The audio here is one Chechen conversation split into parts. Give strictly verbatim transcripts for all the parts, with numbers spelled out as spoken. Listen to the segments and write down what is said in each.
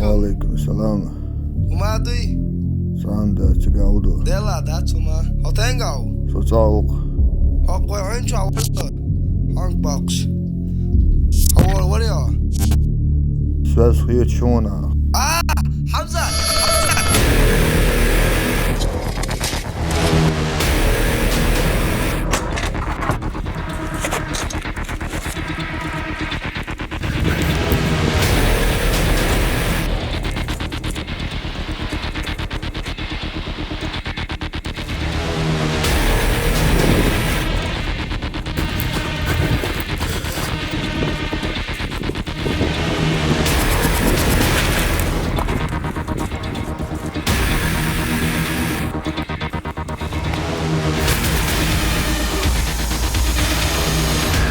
Ва алейкум салам. ХӀума дуй? Салам да, цига гӀуду. Дела да цума. ХӀо тенга ву? Со цӀа вукх. ХӀокхо хӀун чу варда? ХӀанг бакъш. ХӀо вар варя? Связь хеташ вуна. А, Хьамзат!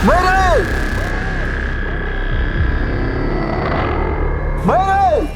Мэри! Мэри!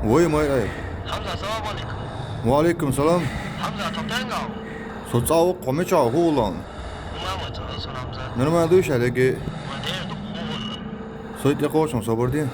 Вай, май ай. Хьамзат, салам алейкум. Ва алейкум салам. Хьамзат, хӀо тенга ву? Со цӀа вукх, хӀо мичахь ву, хӀун вулан? Нормально дуй ша леге? Ма дера ду, хӀун вулан? Со тӀе кхочун собар де.